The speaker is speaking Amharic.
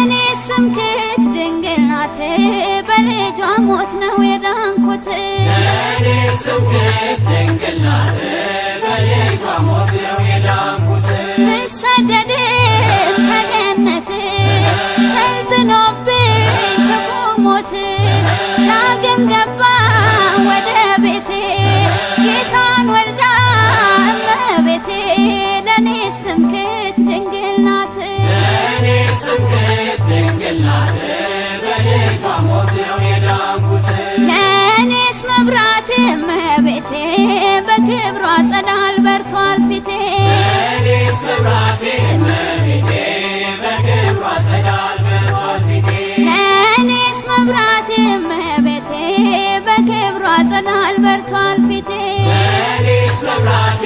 ለእኔስ ትምክህት ድንግል ናት፣ በልጇ ሞት ነው የዳንኩት። ለእኔስ ትምክህት ድንግል ናት፣ በልጇ ሞት ነው የዳንኩት። ብሰደድም ከገነት ሰልጥኖብኝ ክፉ ሞት፣ ዳግም ገባ ወደ ቤቴ ጌታን ወልዳ እመቤቴ። ለእኔስ ትምክህት ድንግል ናት። ለእኔስ ትምክህት ድንግል ናት፣ በልጇ ሞት ነው የዳንኩት። ለእኔስ መብራቴ እመቤቴ፣ በክብሯ ጸዳል በርቷል ፊቴ። ለእኔስ መብራቴ እመቤቴ፣ በክብሯ ጸዳል በርቷል ፊቴ። ለእኔስ መብራቴ እመቤቴ፣ በክብሯ ጸዳል በርቷል ፊቴ። ለእኔስ መብራቴ